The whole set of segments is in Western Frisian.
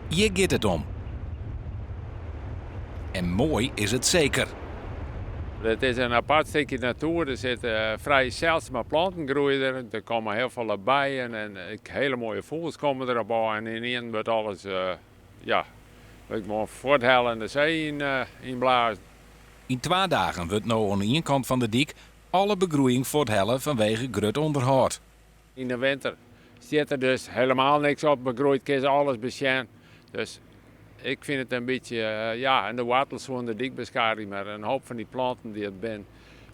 Hjir giet it om. En moai is it seker. It is in apart stikje natoer. Der sitte frij seldsume planten groeie der. Der komme hiel folle bijen en ek hiele moaie fûgels komme der op ôf. En ynienen wurdt alles ja, wurdt gewoan fuorthelle en de see yn ynblazen. Yn twa dagen wurdt no oan ien kant fan de dyk alle begroeiïng fuorthelle fanwege grut ûnderhâld. Yn de winter stiet der dus helemaal niks op begroeid, kinne se alles besjen. Dus ik fyn it in bytsje, ja, en de woartels soene de dyk beskadigje, mar in hoop fan dy planten dy it bin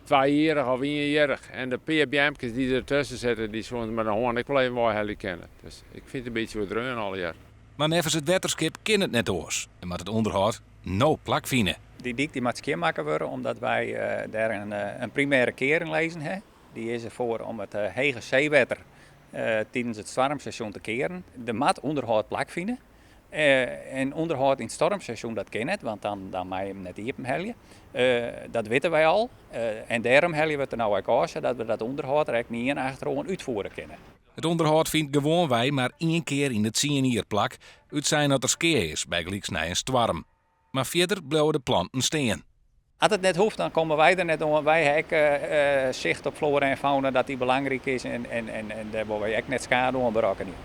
twajierrich of ienjierrich en de pear beamkes dy't der tusken sitte, dy soene se mei de hân ek wol even weihelje kinne. Dus ik fyn it in bytsje oerdreaun allegear. Mar neffens it wetterskip kin it net oars en moat it ûnderhâld no plakfine. Dy dyk dy moat skjinmakke wurde omdat wy dêr in primêre kearing lizzen ha. Dy is derfoar om it hege seewetter tidens it stoarmseizoen te kearen. Der moat ûnderhâld plakfine. En ûnderhâld yn it stoarmseizoen dat kin net, want dan meie je him net iepenhelje. Dat witte wy al. En dêrom helje we it der no ek ôf, sadat we dat ûnderhâld der ek mien achteroan útfiere kinne. It ûnderhâld fynt gewoanwei mar ien kear yn de tsien jier plak, útsein as der skea is, bygelyks nei in stoarm. Mar fierder bliuwe de planten stean. As it net hoecht, dan komme wy der net oan. Wy ha ek sicht op flora en fauna dat dy belangryk is en dêr wolle wy ek net skade oan berokkenje.